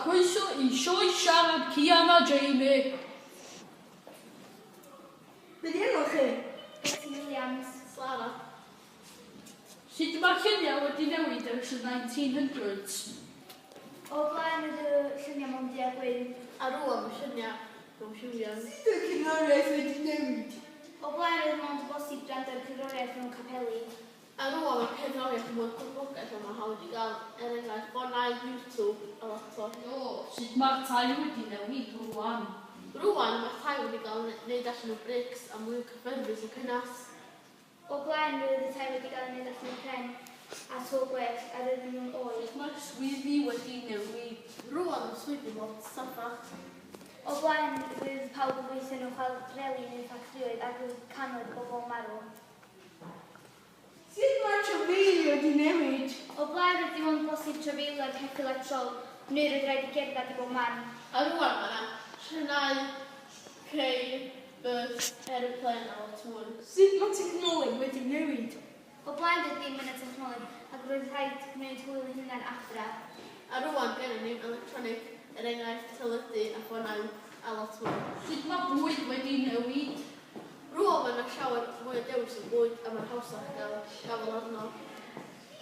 croeso i sioe siarad Cian a Jamie. Be di enw chi? Betty Williams. Sara. Sut mae'r lluniau wedi newid ers y 1900s? O blaen oedd y lluniau mewn du a gwyn. A rŵan mae lluniau mewn lliwiau. Sut oedd cerddoriaeth wedi newid? O blaen oedd mond yn bosib gwrando ar cerddoriaeth mewn capeli. A rŵan mae cerddoriaeth yn mwy poblogaidd a mae'n hawdd i gael, er enghraifft, ffonau, YouTube a laptop. O, sut mae'r tai wedi newid rŵan? Rŵan mae'r tai wedi cael eu wneud allan o brics a mwy cyffyrddus o cynnes. O blaen roedd y tai wedi cael eu wneud allan o pren a to gwellt a roedden nhw'n oer. Sut mae'r swyddi wedi newid? Rŵan mae swyddi lot saffach. O blaen roedd pawb yn gweithio mewn chwareli neu ffatrïoedd ac roedd cannoedd o bobl yn marw. Sut mae trafeilio wedi newid? O blaen roedd dim ond bosib trafeilio ar ceffyl a trol, neu roedd rhaid i gerdded i bob man. A rŵan mae 'na trenau, ceir, bws, aeroplane a lot mwy. Sut mae technoleg wedi newid? O blaen doedd dim yna technoleg ac roedd rhaid gwneud hwyl eu hunain adra. A rŵan gennym ni electronic, er enghraifft teledu a ffonau a lot mwy. Sut mae bwyd wedi newid? Rŵan mae 'na llawer mwy o dewis o bwyd a mae'n hawsach gael gafael arno.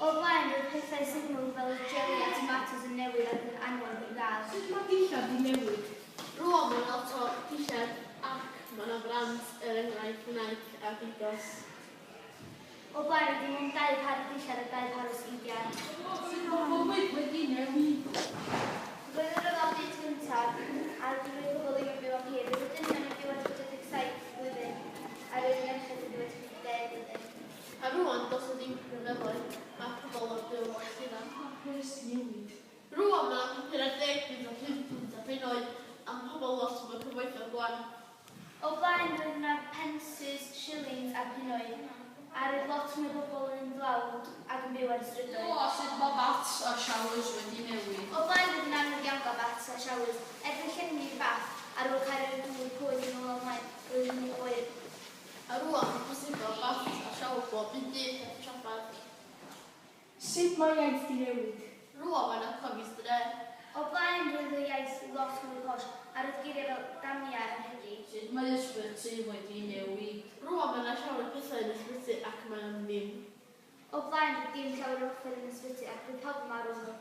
O blaen roedd pethau syml fel jeli a tomatos yn newydd ac yn anodd i'w gael. Sut mae dillad 'di newid? Rŵan mae 'na lot o dillad ac mae 'na brands, er enghraifft Nike a Adidas. O blaen roedd dim ond dau par o ddillad a dau par o sgidiau. Sut mae bywyd wedi newid? Roedd y Rhyfel Byd Cyntaf a roedd pobl ddim yn byw am hir. Roedd y dynion yn byw at 47 blwyddyn a roedd y merched yn byw at 50 blwyddyn. A rŵan does 'na ddim rhyfeloedd, mae pobl yn byw lot hirach. Sut mae pres 'di newid? Rŵan mae 'na papurau deg punt a phum punt a phunnoedd a mae pobl lot mwy cyfoethog rŵan. O blaen roedd yna pensys, shillings a punnoedd, a roedd lot mwy o bobl yn dlawd ac yn byw ar y O, strydoedd. a sut mae baths a showers wedi newid? O blaen roedd yn anodd iawn gael baths a showers. Erbyn llenwi'r bath, ar ôl cael y dŵr poeth yn ôl ymlaen, roedd yn oer. A rŵan mae'n bosib gael bath a shower bob un dydd heb trafferth. Sut mae iaith 'di newid? Rŵan mae 'na cofi's dre. O blaen roedd y iaith lot mwy posh, a roedd geiriau fel damia yn rhegi. Sut mae ysbyty wedi newid? Rŵan mae 'na llawer o pethau yn y ysbyty ac mae am ddim. O blaen roedd dim llawer o offer yn y ysbyty ac roedd pawb yn marw yno.